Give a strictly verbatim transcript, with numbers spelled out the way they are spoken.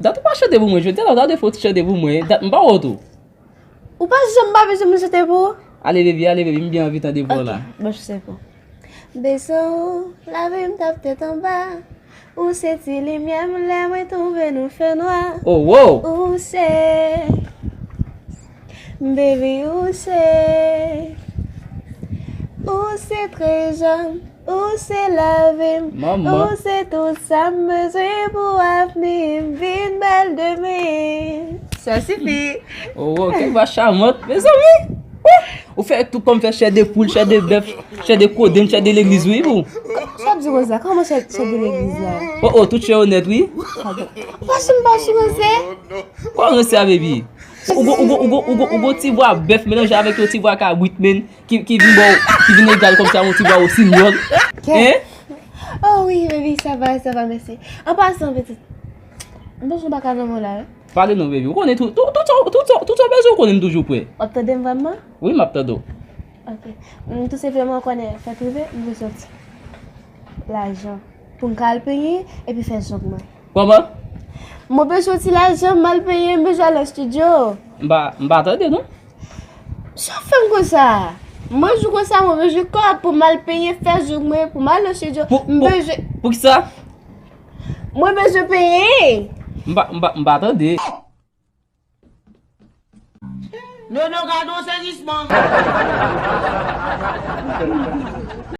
Dat ou pa chante pou mwen, jodi a la, ou ta dwe fè yon ti chante pou mwen. Dat m pa wè w tou. Ou pa janm pa bezwen moun chante pou ou? Ale, baby, ale, baby, m byen anvi tande vwa w la. Ok, bon, se pou. Bezwen ou, lavi m t ap tèt anba. Ou se ti limyè m lè mwen twouve nou fè nwa. Oh, wow! Ou se, baby, ou se, ou se trezò m, ou se lavi m, manman, ou se tout sa m bezwen pou avni m vin bèl demen. Sa sifi. Oh, wow, kèk vwa chamant, mezanmi! Ou fè tout kòm fè chè de poul, chè de bèf, chè de kodenn, chè de legliz, wi, pou. Sa ap di konsa, kòman chè, chè de legliz la? Oh, oh, tout chè onèt, wi. Padon. Ou pa sou, m pa sou ranse? Kwa ranse a, baby? Ou gon, ou gon, ou gon, ou gon, ou gon ti vwa bèf melanje avèk yon ti vwa kabrit, men, ki, ki vin ba w, ki vin egal kòmsi a yon ti vwa wosinyòl. Kè. Hein? Oh wi, baby, sa va, sa va, mèsi. An pasan, pitit, m panse w pa ka nan mwen la, wi. Pale non, baby. Ou konnen tout, tout, tout, tout, tout, tout sa w bezwen, ou konnen m toujou prè. W ap tande m vrèman? Wi, m ap tande w. Ok. Mm, tou senpleman, ou konnen, fèt rive, m vle soti. Lajan. Pou m ka al penyen, epi fè zong mwen. Kòman? Mwen bezwen ti lajan, m al penyen, m bezwen al nan estidyo. M pa, m pa tande, non. Sa w fè m konsa? Mwen di w konsa, mwen bezwen kòb pou m al penyen, fè zong mwen, pou m al nan estidyo. Pou, m pou, bezwen pou kisa? Mwen bezwen penyen. M pa, m pa, m pa tande. Nono, gade yon sezisman.